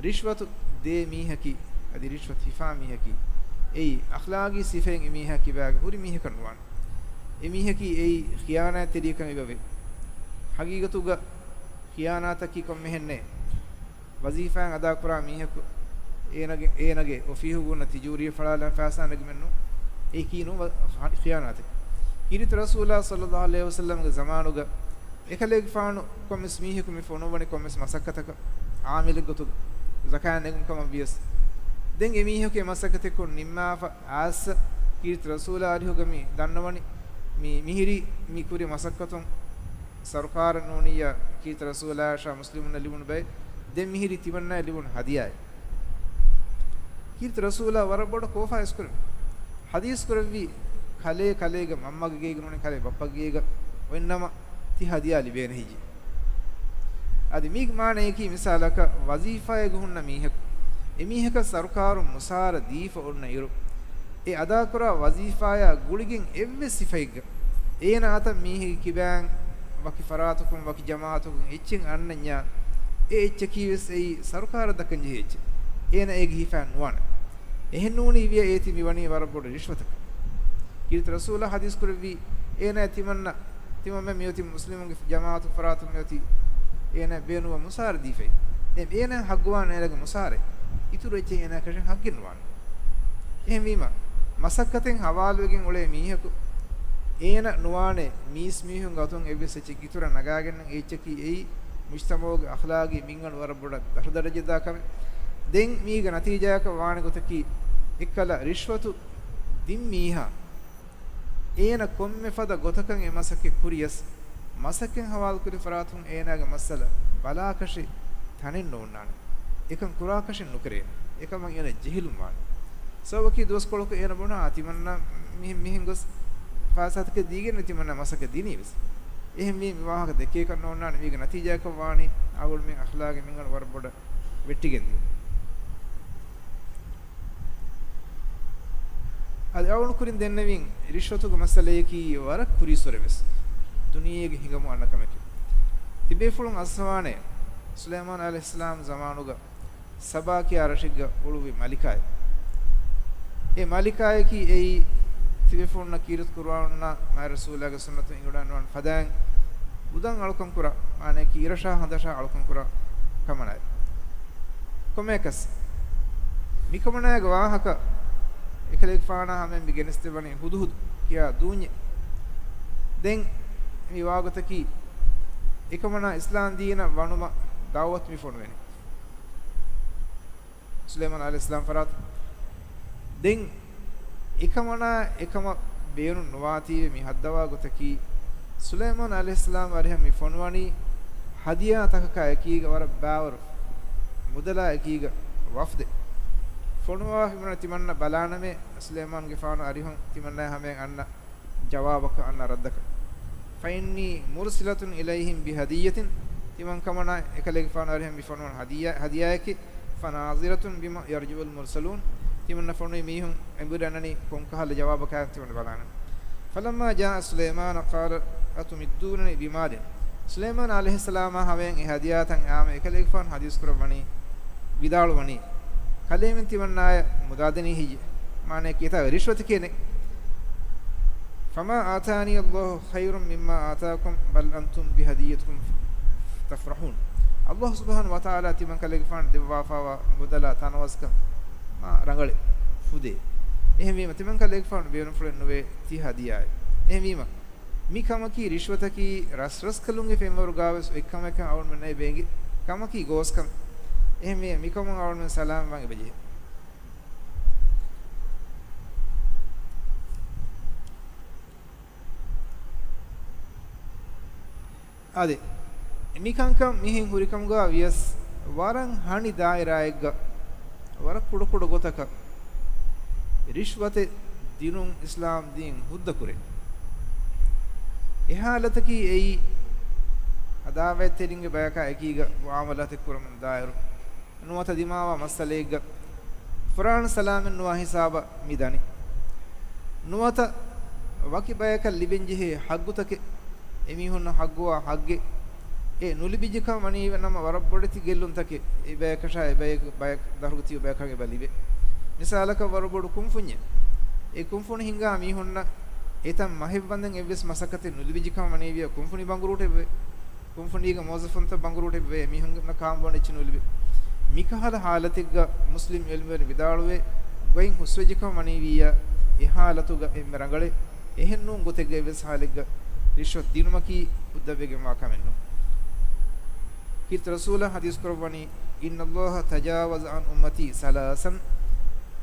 ރިޝްވަތު ދޭ މީހަކީ، އަދި ރިޝްވަތު ހިފާ މީހަކީ، އެއީ އަޚްލާގީ ސިފައެއް އެ މީހާ ކިބާގަ ހުރި މީހަކަށް ނުވާނެ. އެ މީހަކީ އެއީ ޚިޔާނާތްތެރިއެއްކަން އެބަވޭ. ހަގީގަތުގަ ޚިޔާނާތަކީ ކޮންމެހެންނޭ؟ ވަޒީފާއެއް އަދާކުރާ މީހަކު އޭނަގެ، އޭނަގެ އޮފީހުގަ އޮންނަ ތިޖޫރީ ފަޅާލަން ފައިސާ ނެގުމެއްނު. އެއީކީ ނޫން ވަ-، ޚާ-، ޚިޔާނާތެއް. ކީރިތި ރަސޫލާ ޞައްލައްލާހު ޢަލައިހި ވަސައްލަމްގެ ޒަމާނުގަ އެކަލޭގެފާނު ކޮންމެސް މީހަކު މި ފޮނުއްވަނީ ކޮންމެސް މަސައްކަތަކަށް ޢާމިލެއް ގޮތުގަ ޒަކާތް ނެގުން ކަމަށް ވިޔަސް، ދެން އެ މީހަކު އެ މަސައްކަތެއް ކޮށް ނިންމާފަ އައިސް ކީރިތި ރަސޫލާ އަރިހުގަ މި ދަންނަވަނީ މި މިހިރީ މި ކުރި މަސައްކަތުން ސަރުކާރަށް ނޫނިއްޔާ ކީރިތި ރަސޫލާއަށާ މުސްލިމުންނަށް ލިބުނު ބައެއް، ދެން މިހިރީ ތިމަންނައަށް ލިބުނު ހަދިޔާއެއް. ކީރިތި ރަސޫލާ ވަރަށް ބޮޑަށް ކޯފާ އިސްކުރެއްވި. ޙަދީޘް ކުރެއްވި، ކަލޭ ކަލޭގެ މަންމަގެ ގޭގަ ނޫނީ ކަލޭ ބައްޕަގެ ގޭގަ އޮތްނަމަ ތި ހަދިޔާ ލިބޭނެ ހިޖި. އަދި މީގެ މާނަޔަކީ މިސާލަކަށް ވަޒީފާއެއްގަ ހުންނަ މީހަކު، އެ މީހަކަށް ސަރުކާރުން މުސާރަ ދީފަ އޮންނަ އިރު، އެ އަދާކުރާ ވަޒީފާޔާ ގުޅިގެން އެއްވެސް ސިފައެއްގަ އޭނާ އަތަށް މީހެއްގެ ކިބައިން ވަކި ފަރާތަކުން ވަކި ޖަމާއަތަކުން އެއްޗެއް އަންނަންޏާ، އެ އެއްޗަކީ ވެސް އެއީ ސަރުކާރަށް ދައްކަން ޖެހޭ އެއްޗެއް. އޭނާ އޭގެ ހިފައިން ނުވާނެ. އެހެން ނޫނީ ވިޔަ އޭތި މިވަނީ ވަރަށް ބޮޑު ރިޝްވަތަކަށް. ކީރިތި ރަސޫލާ ޙަދީޘް ކުރެއްވީ، އޭނާ ތިމަންނަ، ތިމަންމެން މިއޮތީ މުސްލިމުންގެ ޖަމާއަތު ފަރާތުން މިއޮތީ އޭނާ ބޭނުންވާ މުސާރަ ދީފައި. ދެން އޭނާ ޙައްޤުވާން އޭނާގެ މުސާރަ. އިތުރު އެއްޗެއް އޭނާ ކަށަށް ޙައްޤެއް ނުވާނެ. އެހެންވީމަ، މަސައްކަތެއް ހަވާލުވެގެން އުޅޭ މީހަކު އޭނަ ނުވާނެ މީސްމީހުންގެ އަތުން އެއްވެސް އެއްޗެއް އިތުރަށް ނަގާގެންނަން. އެއްޗަކީ އެއީ މުޖްތަމަޢުގެ އަޚްލާގީ މިންގަނޑު ވަރަށް ބޮޑަށް ދަށުދަރަޖައަށް ދާ ކަމެއް. ދެން މީގެ ނަތީޖާއަކަށް ވާނެ ގޮތަކީ، އެއްކަލަ ރިޝްވަތު ދިން މީހާ އޭނަ ކޮންމެ ފަދަ ގޮތަކަށް އެ މަސައްކަތް ކުރިޔަސް، މަސައްކަތް ހަވާލުކުރި ފަރާތުން އޭނާގެ މައްސަލަ ބަލާކަށި ތަނެއް ނޯންނާނެ. އެކަން ކުރާކަށެއް ނުކެރޭނެ. އެކަމަށް އޭނަ ޖެހިލުން ވާނެ. ސަބަބަކީ ދުވަސްކޮޅަކު އޭނަ ބުނާ ތިމަންނަ މިހެން، މިހެން ގޮސް ފައިސާތަކެއް ދީގެން ތިމަންނަ މަސައްކަތް ދިނީ ވެސް. އެހެންވީ މި ވާހަކަ ދެކޭކަށް ނޯންނާނެ. މީގެ ނަތީޖާއަކަށް ވާނީ އަޅުގަނޑުމެން އަޚްލާގެ މިންގަނޑު ވަރަށް ބޮޑަށް ވެއްޓިގެން ދިޔުން. އަދި އަޅުގަނޑު ކުރިން ދެންނެވިން ރިޝްވަތުގެ މައްސަލަޔަކީ ވަރަށް ކުރީއްސުރެ ވެސް ދުނިޔޭގެ ހިނގަމުން އަންނަ ކަމެކެވެ. ތިބޭފުޅުން އައްސަވާނެ، ސުލައިމާނު ޢަލައިހިއްސަލާމް ޒަމާނުގަ ސަބާ ކިޔާ ރަށެއްގަ އުޅުއްވި މަލިކާއެއް. އެ މަލިކާޔަކީ އެއީ ތިބޭފުޅުންނަށް ކީރިތި ޤުރުއާނުންނާ މާތް ރަސޫލާގެ ސުންނަތުން އިނގިއުޅެން ފަދައިން މުދަން އަޅުކަން ކުރާ، މާނަޔަކީ އިރަށާ ހަނދަށާ އަޅުކަން ކުރާ ކަމަނާއެއް. ކޮންމެއަކަސް، މިކަމަނާގެ ވާހަކަ އެކަލޭގެފާނާ ހަމަޔަށް މި ގެނެސްދެއްވަނީ ހުދުހުދު ކިޔާ ދޫންޏެއް. ދެން މި ވާގޮތަކީ، އެކަމަނާ އިސްލާމް ދީނަށް ވަނުމަށް ދަޢުވަތު މި ފޮނުވެނީ. ސުލައިމާނު ޢަލައިހިއްސަލާމް ފަރާތުން. ދެން އެކަމަނާ އެކަމަށް ބޭނުން ނުވާތީވެ މި ހައްދަވާ ގޮތަކީ، ސުލައިމާނު ޢަލައިހިއްސަލާމް އަރިހަށް މި ފޮނުވަނީ ހަދިޔާ ތަކަކާ އެކީގަ ވަރަށް ބާވަރު މުދަލާ އެކީގަ ވަފްދެއް. ފޮނުވާ ހިމަނަ ތިމަންނަ ބަލާނަމޭ، ސުލައިމާނުގެފާނު އަރިހުން ތިމަންނަ ހަމަޔަށް އަންނަ ޖަވާބަކަށް އަންނަ ރައްދަކަށް. فإني مرسلة إليهم بهدية، ތިމަން ކަމަނާ އެކަލޭގެފާނު އަރިހަށް މި ފޮނުވަން ހަދިޔާ، ހަދިޔާއެކޭ. فناظرة بما يرجع المرسلون، ތިމަންނަ ފޮނުވި މީހުން އެނބުރި އަންނަނީ ކޮންކަހަލަ ޖަވާބަކާ ތިމަން ބަލާނަން. فلما جاء سليمان قال أتمدونني بمال، ސުލައިމާނު ޢަލައިހިއްސަލާމާ ހަމަޔަށް އެ ހަދިޔާތައް އާމެ އެކަލޭގެފާނު ޙަދީޘް ކުރައްވަނީ، ވިދާޅުވަނީ، ކަލޭމެން ތިމަންނާޔަށް މުދާ ދެނީ ހިއްޔެ؟ މާނަޔަކީ އެތާ ރިޝްވަތެކޭ ނެތް. فما آتاني الله خير مما آتاكم بل أنتم بهديتكم تفرحون. ﷲ ސުބްޙާނަހޫ ވަތަޢާލާ ތިމަން ކަލޭގެފާނު ދެއްވާފައިވާ މުދަލާ ތަނަވަސްކަން ރަނގަޅެއް، ފުދޭ. އެހެންވީމަ، ތިމަންކަލޭގެފާނު ބޭނުންފުޅެއް ނުވޭ ތި ހަދިޔާއެއް. އެހެންވީމަ، މި ކަމަކީ ރިޝްވަތަކީ ރަސްރަސްކަލުންގެ ފެންވަރުގާވެސް އޮތްކަމެއްކަން އަޅުގަނޑުމެންނަށް އެބަ އެނގި ކަމަކީ ގޯސްކަން. އެހެންވީމަ، މިކަމުން އަޅުގަނޑުމެން ސަލާމަތްވާން އެބަޖެހޭ. އާދެ، މި ކަންކަން މިހެން ހުރިކަމުގަ ވިޔަސް، ވަރަށް ހަނި ދާއިރާއެއްގަ ވަރަށް ކުޑަކުޑަ ގޮތަކަށް ރިޝްވަތެއް ދިނުން އިސްލާމް ދީން ހުއްދަކުރޭ. އެ ހާލަތަކީ އެއީ އަދާވަތްތެރިންގެ ބަޔަކާ އެކީގަ މުއާމަލާތެއް ކުރަމުން ދާއިރު. ނުވަތަ ދިމާވާ މައްސަލައެއްގަ ފުރާނަ ސަލާމެއް ނުވާ ހިސާބަށް މި ދަނީ. ނުވަތަ ވަކި ބަޔަކަށް ލިބެންޖެހޭ ހައްގުތަކެއް، އެމީހުންނަށް ހައްގުވާ ހައްގެއް، އެ ނުލިބިއްޖެކަމަށް ވަނީ ނަމަ ވަރަށް ބޮޑެތި ގެއްލުންތަކެއް އެ ބަޔަކަށާ އެ ބަޔަކު، ބަޔަކު ދަށުގަ ތިބި ބަޔަކަށް އެބަ ލިބޭ. މިސާލަކަށް ވަރަށް ބޮޑު ކުންފުންޏެއް. އެ ކުންފުނި ހިންގާ މީހުންނަށް އެތަން މަހެއް ވަންދެން އެއްވެސް މަސައްކަތެއް ނުލިބިއްޖެކަމަށް ވަނީވިޔަ ކުންފުނި ބަނގުރޫޓެއް ވޭ. ކުންފުނީގެ މުވައްޒަފުންތައް ބަނގުރޫޓެއް ވޭ، އެމީހުންނަށް ކާންބޯން އެއްޗެއް ނުލިބޭ. މިކަހަލަ ހާލަތެއްގަ މުސްލިމް އިލްމުވެރިން ވިދާޅުވޭ، ގޮތް ހުސްވެއްޖެކަމަށް ވަނީވިއްޔާ، އެ ހާލަތުގަ އެންމެ ރަނގަޅޭ. އެހެން ނޫން ގޮތެއްގަ އެއްވެސް ހާލެއްގަ ރިޝްވަތް ދިނުމަކީ ހުއްދަވެގެންވާ ކަމެއް ނޫން. ކީރިތި ރަސޫލާ ޙަދީޘް ކުރައްވަނީ، إن الله تجاوز عن أمتي ثلاثا.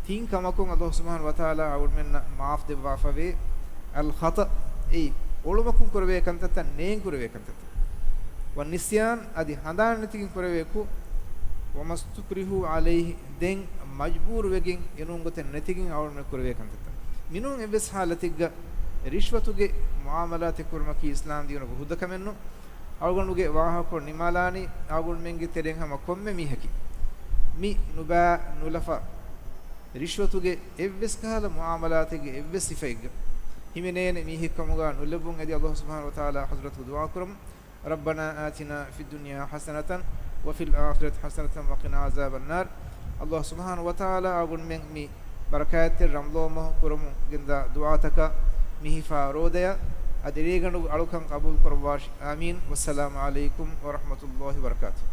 ތިން ކަމަކުން ﷲ ސުބްޙާނަހޫ ވަތަޢާލާ އަޅުގަނޑުމެންނަށް މާފް ދެއްވާފަވޭ. الخطأ، އެއީ އޮޅުމަކުން ކުރެވޭ ކަންތައްތައް، ނޭނގެ ކުރެވޭ ކަންތައްތައް. والنسيان، އަދި ހަނދާން ނެތިގެން ކުރެވޭ ކުށް. وما استكرهوا عليه، ދެން މަޖްބޫރުވެގެން އެނޫން ގޮތެއް ނެތިގެން އަޅުގަނޑުމެން ކުރެވޭ ކަންތައްތައް. މިނޫން އެއްވެސް ހާލަތެއްގަ ރިޝްވަތުގެ މުޢާމަލާތެއް ކުރުމަކީ އިސްލާމް ދީނުގެ ހުއްދަ ކަމެއް ނޫން. އަޅުގަނޑުގެ ވާހަކަކޮޅު ނިމާލާނީ، އަޅުގަނޑުމެންގެ ތެރެއިން ހަމަ ކޮންމެ މީހަކީ މި ނުބާ ނުލަފާ ރިޝްވަތުގެ އެއްވެސް ކަހަލަ މުޢާމަލާތެއްގެ އެއްވެސް ސިފައެއްގަ ހިމެނޭނެ މީހެއްކަމުގަ ނުލެއްވުން އެދި ﷲ ސުބްޙާނަހޫ ވަތަޢާލާ ޙަޟްރަތުގަ ދުޢާ ކުރަމު. ربنا آتنا في الدنيا حسنة وفي الآخرة حسنة وقنا عذاب النار. ﷲ ސުބްޙާނަހޫ ވަތަޢާލާ އަޅުގަނޑުމެން މި ބަރަކާތްތެރި ރަމަޟާން މަހު ކުރަމުން ގެންދާ ދުޢާތަކަށް މިހިފާ ރޯދަޔަށް އަދި ރޭގަނޑުގެ އަޅުކަން ޤަބޫލު ކުރައްވާށި. އާމީން. والسلام عليكم ورحمة الله وبركاته.